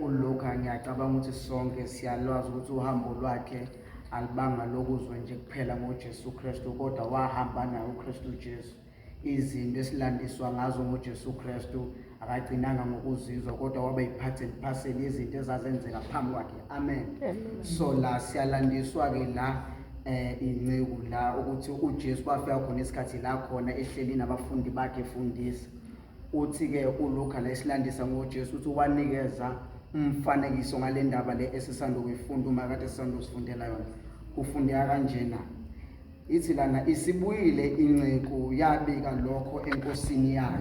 ULuka ngiyacabanga ukuthi sonke siyalwazi ukuthi uhambo lwakhe alibanga lokuzwa nje kuphela ngoJesu Kristu, kodwa wahamba naye uKristu Jesu. Izinto esilandiswa ngazo ngoJesu Kristu akagcinanga ngokuzizwa, kodwa waba yi-part and parcel yezinto ezazenzeka phambi kwakhe. Amen. So la siyalandiswa-ke la inceku la ukuthi uJesu wafika khona isikhathi la khona ehleli nabafundi bakhe efundisa. Uthi-ke uLuka la esilandisa ngoJesu uthi wanikeza umfanekiso ngale ndaba le esisanda kuyifunda uma kade sisanda kusifundela yona. Kufundeka kanjena. Ithi lana isibuyile inceku yabika lokho enkosini yayo.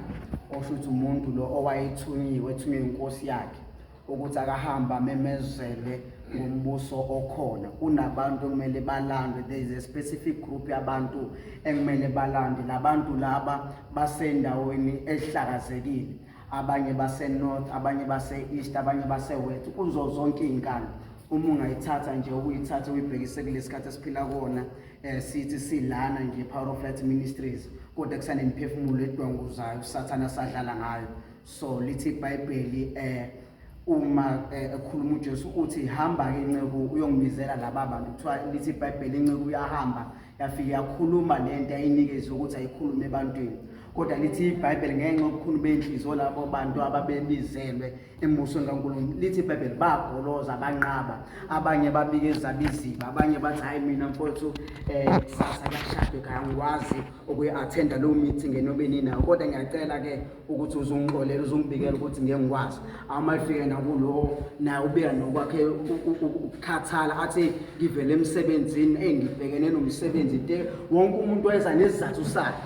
Osho ukuthi umuntu lo owayethunyiwe ethunywe inkosi yakhe ukuthi akahamba amemezele ngombuso okhona. Kunabantu okumele balandwe, there is a specific group yabantu ekumele balandwe. Labantu laba basendaweni ehlakazekile, abanye base-north, abanye base-east, abanye base-west, kuzo zonke iy'nkalo. Uma ungayithatha nje ukuyithatha uyibhekise kulesi sikhathi esiphila kuwona, sithi silana nje Power of Light Ministries, kodwa kusanemiphefumulo edwanguzayo uSathane asadlala ngayo. So lithi iBhayibheli uma ekhuluma uJesu uthi hamba ke inceku uyongibizela laba bantu. Kuthiwa lithi iBhayibheli inceku uyahamba yafika yakhuluma lento ayinikezwe ukuthi ayikhulume ebantwini, kodwa lithi iBhayibheli ngenxa yobukhulu benhliziyo labo bantu ababebizelwe embusweni kaNkulunkulu, lithi iBhayibheli bagoloza banqaba, abanye babikeza biziba, abanye bathi hayi mina mfowethu kusasa kuyashadwa ekhaya angikwazi ukuyi-attenda leyo meeting enobe ninayo, kodwa ngiyacela ke ukuthi uzongixolela uzongibikela ukuthi ngeke ngikwazi. Uma efike nakulo naye ubika nokwakhe ukukhathala athi ngivele emsebenzini engibhekene nomsebenzi te wonke umuntu weza nesizathu sakhe.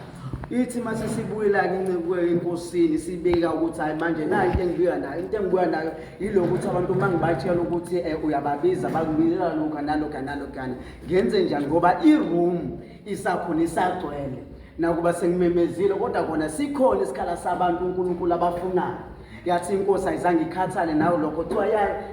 Ithi mase sibuyela ke inceku enkosini sibika ukuthi hayi manje nayi into engibuya nayo, into engibuya nayo yilokhu ukuthi abantu uma ngibatshela ukuthi uyababiza bakubizela lokhu nalokhu nalokhu, ngenze njani ngoba i-room isakhona isagcwele nakuba sengimemezile, kodwa kona sikhona isikhala sabantu uNkulunkulu abafunayo. Yathi inkosi ayizange ikhathale nayo lokho, kuthiwa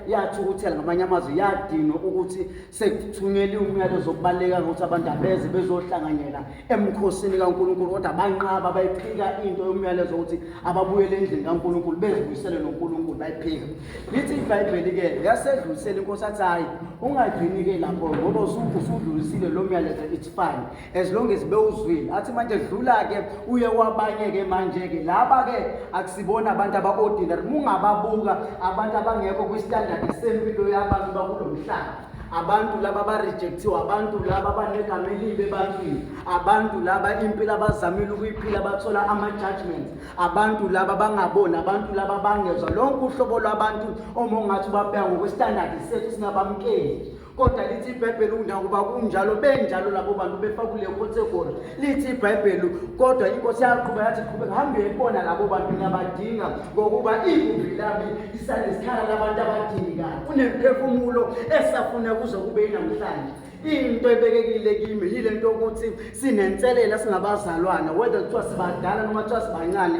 yathukuthela, ngamanye amazwi yadinwa ukuthi sekuthunyeliwe umyalezo okubaluleka ukuthi abantu abeze bezohlanganyela emkhosini kaNkulunkulu, kodwa banqaba bayiphika into yomyalezo ukuthi ababuyele endlini kaNkulunkulu bezibuyisele noNkulunkulu, bayiphika. Lithi iBhayibheli-ke yasedlulisela inkosi athi hhayi ungagcini-ke lapho ngoba usudlulisile lo myalezo, it's fine as long as bewuzwile. Athi manje dlula-ke uye kwabanye-ke manje-ke laba-ke akusibona abantu aba-ordinary, mungababuka abantu abangekho kwi-standard sempilo yabantu bakulo mhlaba, abantu laba aba-rejectiwe, abantu laba abanegama elibi ebantwini, abantu laba impilo abazamile ukuyiphila bathola ama-judgments, abantu laba bangaboni, abantu laba bangezwa, lonke uhlobo lwabantu uma ungathi ubabheka ngokwestandard sethu singabamukeli. Kodwa lithi iBhayibheli nakuba kunjalo benjalo labo bantu befaka kule category, lithi iBhayibheli kodwa inkosi yaqhubeka yathi qhubeka hambe uyebona labo bantu ngiyabadinga, ngokuba igumbi lami lisanesikhala labantu abadingekayo, kunemphefumulo esafuna kuze kube namhlanje. Into ebekekile kimi yile nto ukuthi sinenselela singabazalwana, whether kuthiwa sibadala noma kuthiwa sibancane,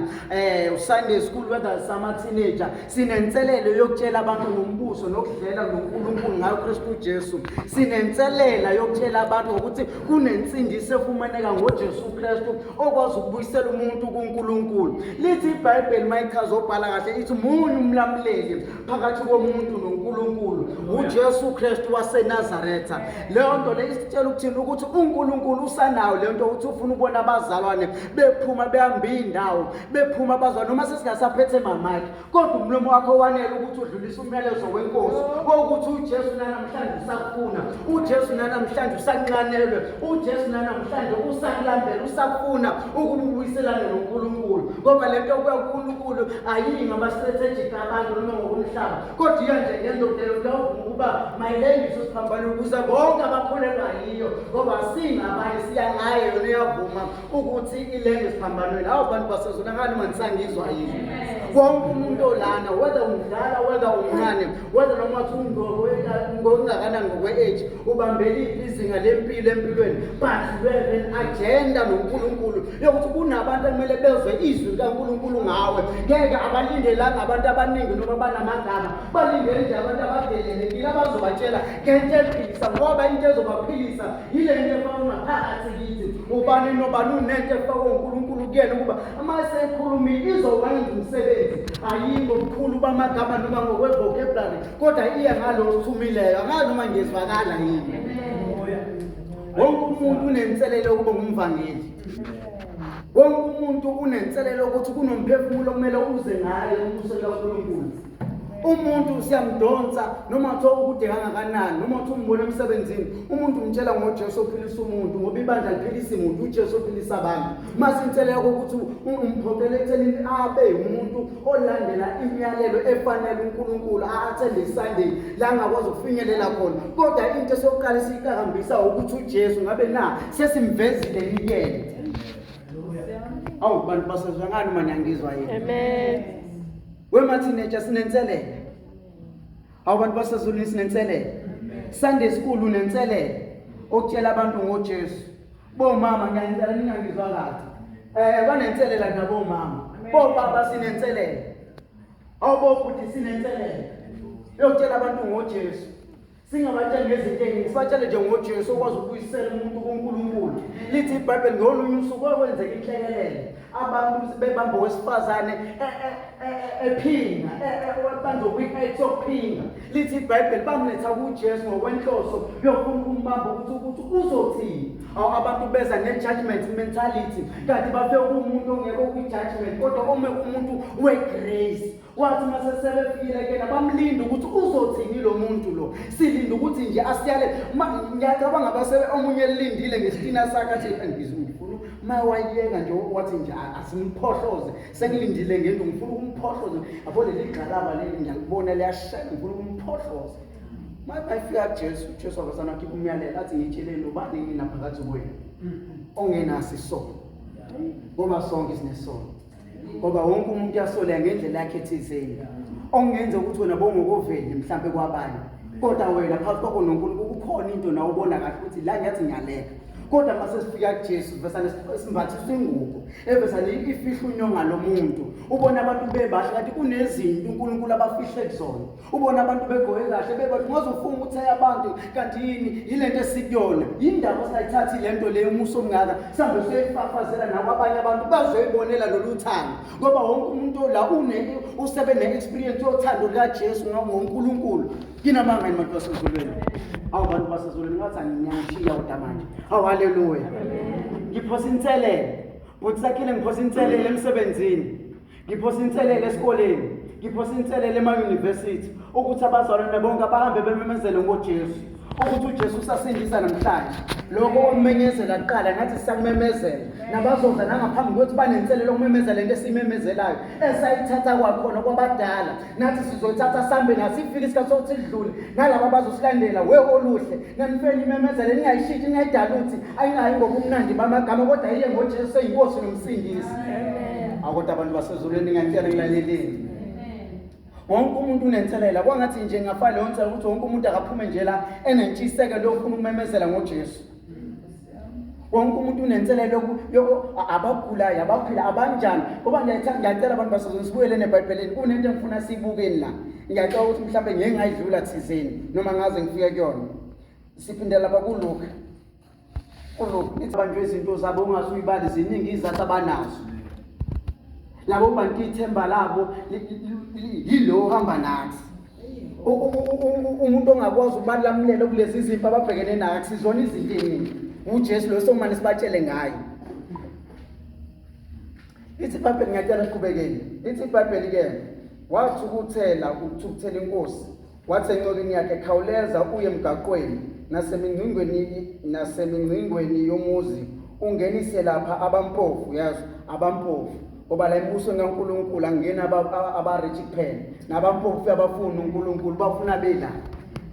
Sunday school, whether sama-teenager, sinenselelo yokutshela abantu ngombuso nokudlela noNkulunkulu ngayo Kristu Jesu. Sinenselela yokutshela abantu ngokuthi kunensindiso efumaneka ngoJesu Kristu okwazi ukubuyisela umuntu kuNkulunkulu. Lithi iBhayibheli mayichaza obhala kahle ithi munye umlamuleli phakathi komuntu noNkulunkulu, uJesu Kristu waseNazaretha. Leyo nto le isitshela ukuthini? Ukuthi uNkulunkulu usanayo le nto ukuthi ufuna ukubona abazalwane bephuma behamba indawo, bephuma abazalwane noma sesingasaphethe mamaki, kodwa umlomo wakho wanele ukuthi udlulise umyalezo wenkosi wokuthi uJesu nanamhlanje usakufuna, uJesu nanamhlanje usanxanelwe, uJesu nanamhlanje usakulambela, usakufuna ukuba ubuyiselane noNkulunkulu. Ngoba le nto kuya kuNkulunkulu ayiyi ngama-strategic abantu noma ngokomhlaba, kodwa iya nje ngento leyo kuyavuma ukuba mayilengiswe siphambane ukuze bonke abakholelwa yiyo, ngoba singabanye siya ngayo yona iyavuma ukuthi ilenge siphambanweni. Awu bantu basezona ngani manisangizwa yini? Wonke umuntu olana, whether umdala whether umncane, whether noma uthi ngokungakanani ngokwe-age, ubambeliphi izinga lempilo empilweni, but you have an agenda noNkulunkulu yokuthi kunabantu ekumele bezwe izwi likaNkulunkulu ngawe. Ngeke abalindelanga abantu abaningi noma banamagama, balindele nje abantu abadelelekile abazobatshela ngento ephilisa, ngoba into Into ezobaphilisa yile nto efakwe ngaphakathi kithi. Ubani nobani unento efakwe uNkulunkulu kuyena ukuba uma esekhulumile izokwenza umsebenzi. Ayiyi ngobukhulu bamagama noma ngokwe-vocabulary, kodwa iye ngalo othumileyo. Angazi noma ngiyezwakala yini. Wonke umuntu unenselelo yokuba ngumvangeli. Wonke umuntu unenselelo ukuthi kunomphefumulo okumele uze ngaye umbusweni kaNkulunkulu. Umuntu siyamdonsa noma kuthiwa ukude kangakanani, noma kuthiwa umbona emsebenzini, umuntu umtshela ngoJesu ophilisa umuntu, ngoba ibandla liphilisa umuntu, uJesu ophilisa abantu. Mase inselelo ukuthi umphoqele ekuthenini abe umuntu olandela imiyalelo efanele uNkulunkulu, a-athende iSunday la angakwazi ukufinyelela khona. Kodwa into esokuqala esiyikakambisa ukuthi uJesu ngabe na sesimvezile yena. Awu bantu basezwa ngani uma niyangizwa yini? Amen. Wema teenager sinenselele. Awu bantu basezulwini sinenselele. Sunday school unenselele. Okutshela abantu ngoJesu. Bomama ngiyanicela ningangizwa kahle. Eh banenselela nabomama. Bobaba sinenselele. Awu bobhuti sinenselele. Yokutshela abantu ngoJesu. Singabatsheli ngezinto eziningi, sibatshele nje ngoJesu okwazi ukubuyisela umuntu kuNkulunkulu. Lithi iBhayibheli ngolunye usuku kwakwenzeka inhlekelele. Abantu bebamba owesifazane ephinga, banjwe kwi-act yokuphinga. Lithi iBhayibheli bamletha kuJesu ngokwenhloso yokufuna ukumbamba ukuthi ukuthi uzothini. Awu abantu beza ne-judgment mentality, kanti bafike kumuntu ongekho kwi-judgment kodwa ome kumuntu we-grace. Wathi uma sesebefikile kuyena bamlinda ukuthi uzothini lo muntu lo. Silinda ukuthi nje asiyale. Ngiyacabanga basebe omunye elindile ngesitina sakhe athi ngifuna uma wayeka nje wathi nje asimphohloze. Sengilindile ngento ngifuna ukumphohloza. Yabo leli gxalaba leli ngiyalibona liyashaya ngifuna ukumphohloza. Mayifika kuJesu, uJesu wavesana akhipha umyalelo athi ngitsheleni ubani nina phakathi kwenu ongenaso isono. Ngoba sonke sinesono. Ngoba wonke umuntu uyasoleka ngendlela yakhe ethizeni. Okungenza ukuthi wena bongokoveli mhlampe kwabanye. Kodwa wena phakathi kwakho noNkulunkulu kukhona into nawe ubona kahle ukuthi la ngiyathi ngiyaleka. Kodwa uma sesifika kuJesu vesane simbathiswa ingubo, evesane ifihla unyonga lomuntu. Ubona abantu bebahle kanti kunezinto uNkulunkulu abafihle kuzona. Ubona abantu begqoke kahle bebathi ungazofunga ukuthi abantu kanti yini yilento esikuyona. Yindaba singayithathi lento leyo umusa omngaka sihambe siyoyifafazela nakwabanye abantu bazoyibonela lolu thando. Ngoba wonke umuntu la une usebe ne-experience yothando lukaJesu ngoNkulunkulu. Kinamanga yini bantu basezulwini? Awu bantu basezulwini ngathi angiyangishiya kodwa manje. Awu haleluya. Ngiphosa inselele. Bhuti Sakhile ngiphosa inselele emsebenzini. Ngiphosa inselele esikoleni. Ngiphosa inselele ema-university ukuthi abazalwane bonke abahambe bememezele ngoJesu. Ukuthi uJesu usasindisa namhlanje. Lokho okumenyezela kuqala nathi sisakumemezela. Nabazoza nangaphambi kwethu banenselelo yokumemezela lento esiyimemezelayo esayithatha kwakhona kwabadala. Nathi sizoyithatha sambe naso ifike isikhathi sokuthi sidlule nalaba abazosilandela we oluhle nanifeni imemezele ningayishintshi ningayidaluthi ayingayi ngobumnandi bamagama kodwa iye ngoJesu eyinkosi nomsindisi. Akodwa abantu basezulwini ngiyacela ngilaleleni. Wonke umuntu unenselela kwangathi nje ngafaka leyo nselelo ukuthi wonke umuntu akaphume nje la enentshisekelo yokufuna ukumemezela ngoJesu. Wonke umuntu unenselelo abagulayo abaphila abanjani ngoba ngiyacela abantu basezweni sibuyele neBhayibhelini kunento engifuna siyibukeni la. Ngiyacela ukuthi mhlawumbe ngeke ngayidlula thizeni noma ngaze ngifike kuyona. Siphinde lapha kuLuka. kuLuka ithi banjwe izinto zabo ungasuyibali ziningi izathu abanazo. Labo bantu ithemba labo yilo ohamba nathi. Umuntu ongakwazi ukubalamulela kulezi zimpi ababhekene nayo akusizona izinto eningi. UJesu lo somane sibatshele ngayo. Ithi iBhayibheli ngiyacela siqhubekeni. Ithi iBhayibheli ke wathukuthela ukuthukuthela inkosi wathi encekwini yakhe khawuleza uye emgaqweni nasemingcingweni nasemingcingweni yomuzi ungenise lapha abampofu yazi abampofu ngoba la embusweni kaNkulunkulu angena abarich kuphela nabampofu abafuna uNkulunkulu bafuna bela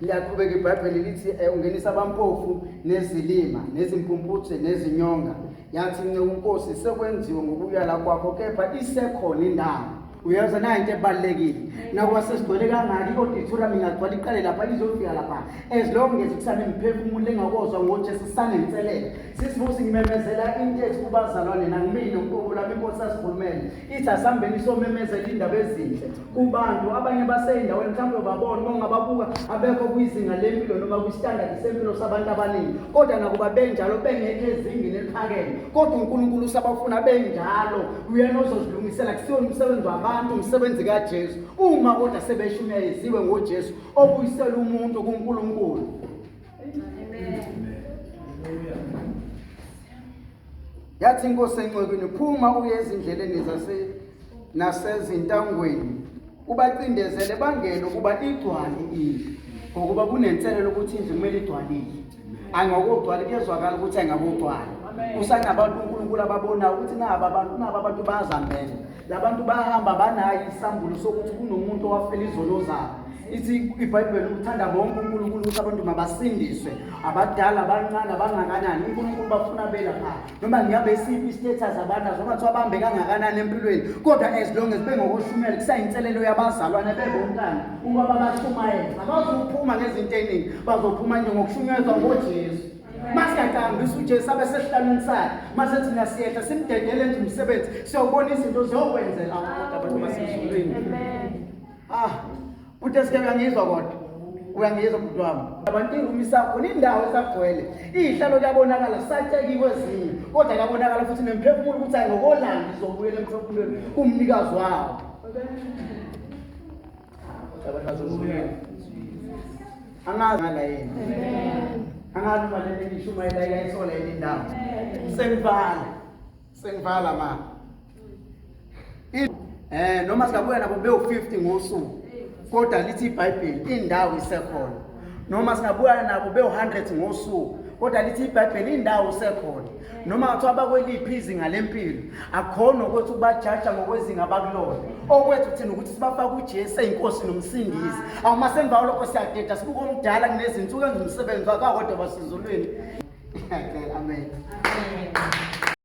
liyaqhubeka iBhayibheli lithi eh, ungenisa abampofu nezilima nezimpumputhe nezinyonga yathi inceku nkosi sekwenziwe ngokuyala kwakho kepha isekhona indawo. Uyezwa nayo into ebalulekile. Nakuba sesigcwele kangaka i-auditorium ingagcwala iqale lapha izofika lapha. As long as kusanemphefumulo engakozwa ngoJesu sanenselele. Sisibusi ngimemezela into ethi kubazalwane nangimina uqobo lwami inkosi asikhulumele. Ithi asihambeni somemezela indaba ezinhle kubantu abanye baseyindaweni mhlawumbe babona uma ungababuka abekho kwizinga lempilo noma kwi-standard sempilo sabantu abaningi kodwa nakuba benjalo bengekho ezingeni eliphakeme kodwa uNkulunkulu usabafuna benjalo uyena ozozilungisela kusiwona umsebenzi wabantu umsebenzi kaJesu uma kodwa sebeshunyayeziwe ngoJesu obuyisela umuntu kuNkulunkulu. Amen. Yathi inkosi encekwini, phuma uye ezindleleni zase nasezintangweni ubacindezele bangene ukuba igcwale indlu ngokuba kunenselelo ukuthi indlu kumele igcwalile angakogcwala kuyezwakala ukuthi angakogcwala kusanabantu uNkulunkulu ababonayo ukuthi naba abantu naba abantu bayazambela labantu bahamba banayo isambulo sokuthi kunomuntu owafela izono zabo ithi iBhayibheli uthanda bonke uNkulunkulu ukuthi abantu mabasindiswe abadala abancane abangakanani uNkulunkulu bafuna belapha noma ngingabe isiphi istatus abanazo noma kuthiwa bambe kangakanani empilweni kodwa as long as bengokoshumela kusayinselelo yabazalwane bebonkana ukuba babashumayele abazukuphuma ngezinto eziningi bazophuma nje ngokushunyezwa ngoJesu masingaqambisa uJesu abe sesihlalweni sakhe mase thina siyehla simdedele nje umsebenzi siyobona izinto ziyokwenzela kodwa abantu basezulwini. Ah, uthi esike uyangizwa kodwa. Uyangizwa bhuti wami. Abantu irumi sakhona indawo esagcwele. Izihlalo kuyabonakala satshekiwe ezinye. Kodwa kuyabonakala futhi nemphefumulo ukuthi ayi ngokolanda izobuyela emphefumulweni kumnikazi wawo. Abantu basezulwini. Angazi ngala yini. Angazi uma lento engishumayela iyayisola yini indawo. Sengivala. Sengivala ma. Eh noma singabuya nabo bewu-50 ngosuku kodwa lithi iBhayibheli indawo isekhona. Noma singabuya nabo bewu-100 ngosuku kodwa lithi iBhayibheli indawo isekhona. Noma kuthiwa bakweliphi izinga lempilo akukhona ukuthi ubajaja ngokwezinga abakulona. Okwethu thina ukuthi sibafake uJesu eyinkosi nomsindisi. Awuma semva kwalokho siyadeda sibuka omdala kunezinsuku enza umsebenzi wakhe kodwa basizulwini. Amen. Amen.